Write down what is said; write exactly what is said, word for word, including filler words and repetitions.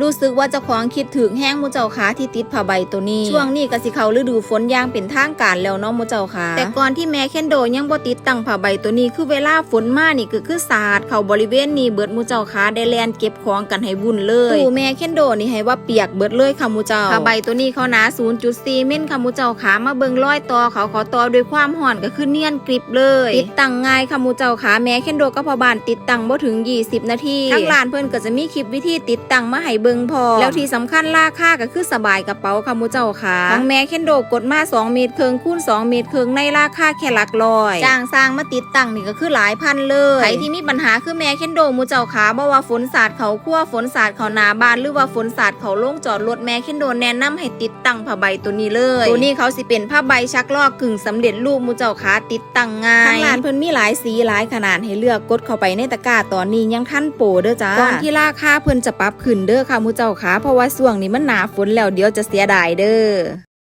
รู้สึกว่าเจ้าของคิดถูกแฮงหมู่เจ้าขาที่ติดผ้าใบตัวนี้ ช่วงนี้ก็สิเข้าฤดูฝนอย่างเป็นทางการแล้วเนาะหมู่เจ้าขา แต่ก่อนที่แม่เคนโดยังบ่ติดตั้งผ้าใบตัวนี้ คือเวลาฝนมานี่ก็คือสาดเข้าบริเวณนี้เบิดหมู่เจ้าขา ได้แล่นเก็บของกันให้วุ่นเลย ตู้แม่เคนโดนี่ให้ว่าเปียกเบิดเลยค่ะหมู่เจ้า ผ้าใบตัวนี้เขาหนา ศูนย์จุดสี่ มิลค่ะหมู่เจ้าขา มาเบิ่งรอยต่อเขา เขาต่อด้วยความร้อนก็คือเนียนกริบเลย ติดตั้งง่ายค่ะหมู่เจ้าขา แม่เคนโดกับพ่อบ้านติดตั้งบ่ถึง ยี่สิบ นาที ทางร้านเพิ่นก็จะมีคลิปวิธีติดตั้งมาให้เบิ่งพร้อม แล้วที่สำคัญราคาก็คือสบายกระเป๋าค่ะหมู่เจ้าขา ของแม่เคนโดกดมา สองเมตรครึ่งคูณ สองเมตรครึ่ง ในราคาแค่หลักร้อย จ้างช่างมาติดตั้งนี่ก็คือหลายพันเลย ใครที่มีปัญหาคือแม่เคนโดหมู่เจ้าขา บ่ว่าฝนสาดเข้าครัว ฝนสาดเข้าหน้าบ้าน หรือว่าฝนสาดเข้าโรงจอดรถ แม่เคนโดแนะนำให้ติดตั้งผ้าใบตัวนี้เลย ตัวนี้เขาสิเป็นผ้าใบชักลอกกึ่งสำเร็จรูปหมู่เจ้าขา ติดตั้งง่าย ทางร้านเพิ่นมีหลายสีหลายขนาดให้เลือก กดเข้าไปในตะกร้าตอนนี้ยังทันโปรเด้อจ้า ก่อนที่ราคาเพิ่นจะปรับขึ้นเด้อค่ะหมู่เจ้าขา เพราะว่าช่วงนี้มันหน้าฝนแล้ว เดี๋ยวจะเสียดายเด้อ